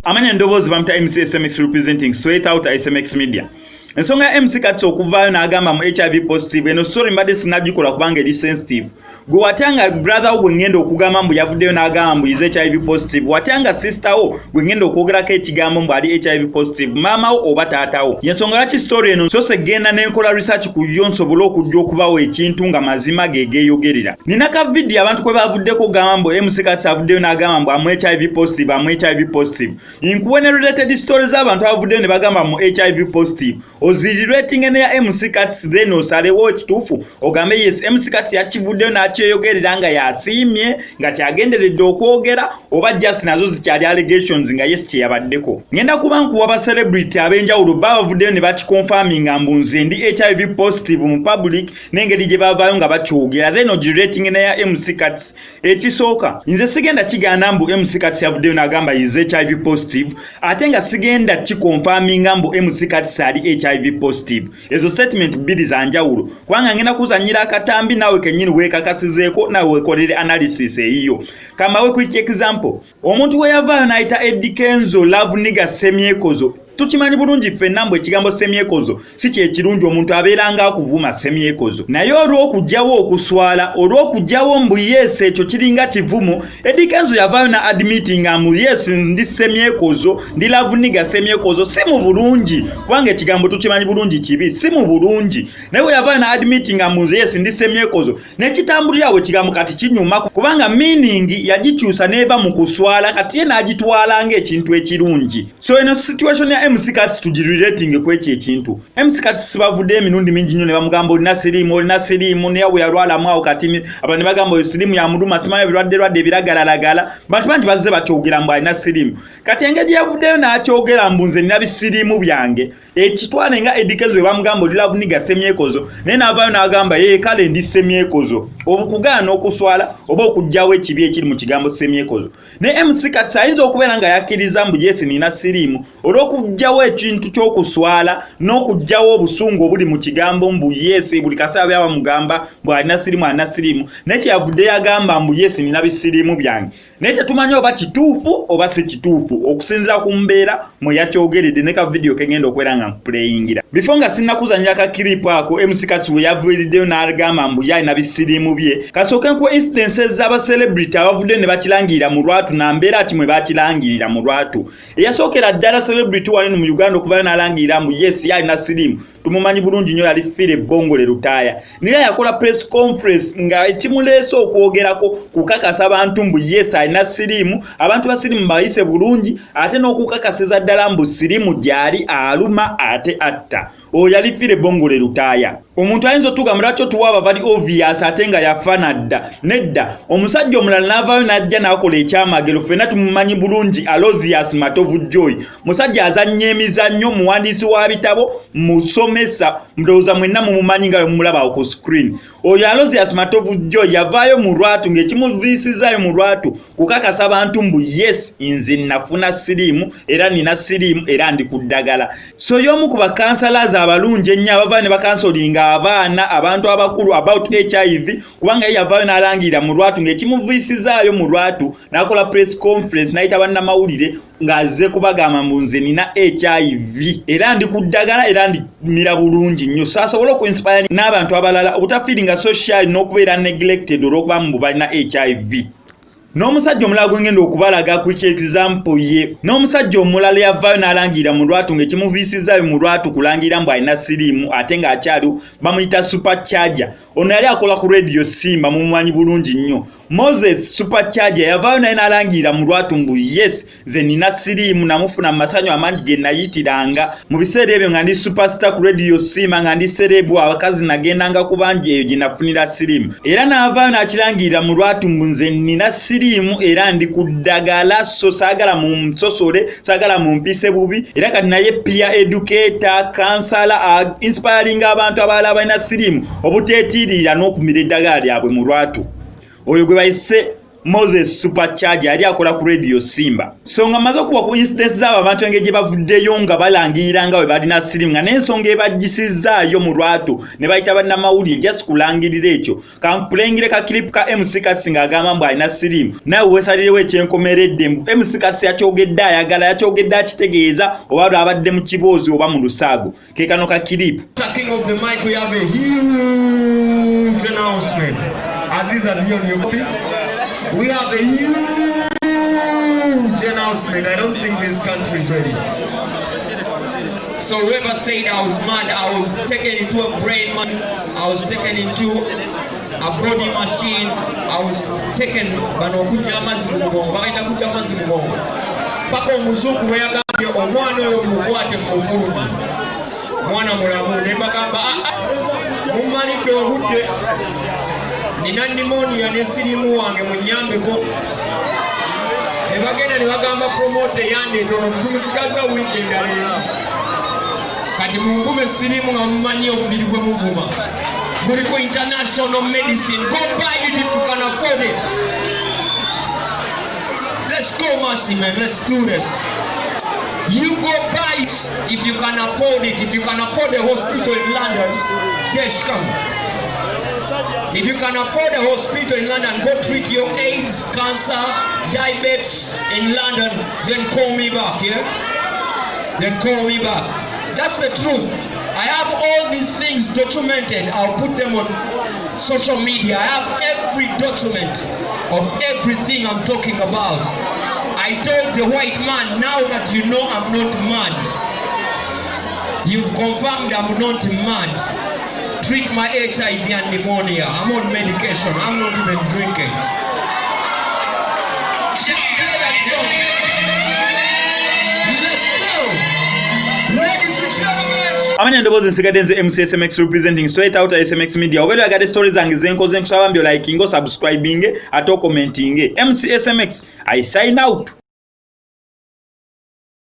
Amanya endoboozi bamuta MC SMX, representing straight out SMX Media. Ensonga ya MC Kats okuvaayo n'agamba mu HIV positive, eno story mbadde sinagikola kubanga eri sensitive. Gwe watya nga brother wo gwe ngenda okugamba mbu yavuddeyo n'agamba mbu is HIV positive? Watya nga sister wo gwe ngenda okwogerako ekigambo mbu ali HIV positive, maama wo oba taata wo? Yensonga lwaki story eno sose genda n'enkola research ku yo, nsobole okujja okubawo ekintu nga mazima ge geeyogerera. Nina ka video abantu kwe bavuddeko okugamba mbu MC Kats avuddeyo n'agamba mbu amu HIV positive, amu HIV positive. Nkuwe ne related stories z'abantu abavuddeyo ne bagamba mu HIV positive, ozirelatinge neya MC Kats, then osalewo ekituufu, ogambe yes, MC Kats yakivuddeyo n'akyeyogerera nga yasiimye nga kyagenderedde okwogera, oba just nazo zikyali allegations nga yes kyeyabaddeko. Ngenda kuba nkuwa ba celebrity ab'enjawulo ba bavuddeyo ne bakiconfirminga mbu nze ndi HIV positive mu public, n'engeri gye bavaayo nga bakyogera, then ogirelatinge neya MC Kats. Ekisooka, nze sigenda kigaana mbu MC Kats yavuddeyo n'agamba is HIV positive, ate nga sigenda kiconfirminga mbu MC Kats ali HIV positive. Ezo statement bbiri za njawulo, kubanga ngenda kuzanyira akatambi, naawe kennyini weekakasizeeko, naawe weekolere analysis eyiyo. Kambawe quick example. Omuntu we yavaayo n'ayita Eddy Kenzo love nigga, semyekozo, tukimanyi bulungi ffenna mbu ekigambo semyekozo si kyekirungi, omuntu abeera nga akuvuma semyekozo. Naye olw'okugyawo okuswala, olw'okugyawo mbu yes, ekyo kiringa kivumo, Eddy Kenzo yavaayo na admittinga mbu yes, ndi semyekozo, ndi love nigga semyekozo. Si mu bulungi, kubanga ekigambo tukimanyi bulungi kibi, si mu bulungi, naye bwe yavaayo na admittinga mbu nze yes, ndi semyekozo, nekitambulirawo ekigambo kati kinyuma, kubanga meaning yagikyusa n'eva mu kuswala, kati ye n'agitwala ng'ekintu ekirungi. So eno situation ya MC Kats tugirelating ku ekyo ekintu. MC Kats bavuddeyo emirundi mingi nnyo ne bamugamba olina siriimu, olina siriimu, naye bwe yalwalamu awo kati abantu ne bagamba oyo siriimu yamuluma, simanyi ebirwadde lwadde ebiragalalagala. Bantu bangi bazze bakyogera mbu alina siriimu. Kati engeri yavuddeyo n'akyogera mbu nze nina bisiriimu byange, ekitwale nga Eddy Kenzo bwe bamugamba oli love nigga semyekozo, naye n'avaayo n'agamba ye kale ndi semyekozo, obukugaana okuswala oba okuggyawo ekibi ekiri mu kigambo semyekozo. Ne MC Kats ayinza okubeera nga yakkiriza mbu yes, nina siriimu, olw'okuggyawo ekintu ky'okuswala n'okuggyawo obusungu obuli mu kigambo mbu yes, buli kaseera beera bamugamba mbu alina siriimu, alina siriimu, naye kyeyavudde yagamba mbu yes, nina bisiriimu byange, naye tetumanyi oba kituufu oba si kituufu okusinziira ku mbeera mwe yakyogeredde ne ka video kegenda okubeera nga nkuplayingira. Before nga sinnakuzanyira ka clip ako MC Kats we yaviiriddeyo n'agamba mbu ye alina bisiriimu bye, kasooke nkuwa incidences z'aba celebrity abavuddeyo ne bakirangirira mu lwatu na mbeera ki mwe bakirangirira mu lwatu. Eyasookera ddala celebrity wano mu Uganda okuvayo n'alangirira mbu yes, ye alina siriimu, tumumanyi bulungi nnyo, yali Philly Bongole Lutaaya. Naye yakola press conference nga ekimuleese okwogerako kukakasa abantu mbu yes, alina siriimu, abantu ba siriimu bayise bulungi, ate n'okukakasiza ddala mbu siriimu gyali aluma ate atta. Oyo yali Philly Bongole Lutaaya. Omuntu ayinza otugamba lwaki otuwa bali obvious ate nga yafa nadda? Nedda, omusajja omulala n'avaayo n'ajja n'akola ekyamagero, ffenna tumumanyi bulungi, Aloysius Matovu Joy. Musajja azannya emizannyo, muwandiisi wa bitabo, musomesa, ndowooza mwenna mumumanyi nga bwe mumulaba ku screen. Oyo Aloysius Matovu Joy yavaayo mu lwatu ng'ekimuviisizaayo mu lwatu kukakasa bantu mbu yes, nze nafuna siriimu era nina siriimu era ndi ku ddagala. So y'omu ku bacounsellors abalungi ennyo abavaayo ne bacounsellinga abaana, abantu abakulu about HIV, kubanga ye yavaayo n'alangirira mu lwatu ng'ekimuviisizaayo mu lwatu n'akola press conference n'ayita bannamawulire ng'azze kubagamba mbu nze nina HIV era ndi ku ddagala era ndimira bulungi nnyo, so asobole okuinspire n'abantu abalala obutafeelinga social n'okubeera neglected olw'okuba mbu balina HIV. N'omusajja omulala gwe ngenda okubalaga ku example ye, n'omusajja omulala yavaayo n'alangirira mu lwatu ng'ekimuviisizaayo mu lwatu kulangirira mbu alina siriimu ate ng'akyaliwo, bamuyita Supercharger. Ono yali akola ku Radio Simba, mumumanyi bulungi nnyo. Moses Supercharger yavaayo naye n'alangirira mu lwatu mbu yes, nze nina siriimu, namufuna mu masanyu amangi ge nayitiranga mu biseera ebyo nga ndi superstar ku Radio Simba, nga ndi celeb, abakazi nagendanga ku bangi, eyo gye nafunira siriimu. Era n'avaayo n'akirangirira mu lwatu mbu nze nina siriimu era ndi ku ddagala, so saagala munsosole, saagala mumpise bubi. Era kati naye peer educator, counsellor, inspiringa abantu abalala balina siriimu obuteetiirira n'okumira eddagala lyabwe mu lwatu. Oyo gwe bayise Moses Supercharger yali akola ku Radio Simba. So nga maze okuwa ku incidents z'abo abantu engeri gye bavuddeyo nga balangirira nga bwe balina sirimu nga n'ensonga ebaggisizaayo mu lwatu ne bayita bannamawulire just kulangirira ekyo. Kampulengire ka clip ka MC Kats ng'agamba mbu alina sirimu nawe weesalirewo ekyenkomeredde mbu MC Kats yakyogedde ayagala yakyogedde akitegeeza oba lwabadde mu kiboozi oba mu lusaago. Ke kano ka clip. Talking of the mic, we have a huge announcement. Aziz Azion, you copy? We have a huge announcement. I don't think this country is ready. So whoever said I was mad, I was taken into a brain man, I was taken into a body machine, I was taken bano okujja amazzi mu mugongo, bagayita kujja amazzi mu mugongo. Paka omuzungu bwe yagambye omwana oyo mukwate mufulumi. Mwana mulamu ne mbagamba "Ah, ah, mummalidde obudde nina pneumonia ne sirimu wange munyambeko ne bagenda ne bagamba promoter yandeeta ono tumusigaza wiiki endala emu kati mungume sirimu nga mumanyi omubiri gwe muvuma guliko international medicine. Go buy it if you can afford it. Let's go, Mercy, man. Let's do this. You go buy it if you can afford it. If you can afford a hospital in London, yes, come. If you can afford a hospital in London, go treat your AIDS, cancer, diabetes in London, then call me back, yeah? Then call me back. That's the truth. I have all these things documented. I'll put them on social media. I have every document of everything I'm talking about. I told the white man, now that you know I'm not mad, you've confirmed I'm not mad. Treat my HIV and pneumonia. I'm on medication. I'm not even drinking. Play that song. Let's go. Ladies and gentlemen. Amanya endoboozi nsigadde nze MCSMX representing straight out SMX Media. Obeera oyagadde story zange zenkoze, nkusaba mbi olikinge, osubscribinge ate ocommentinge. MCSMX, I sign out.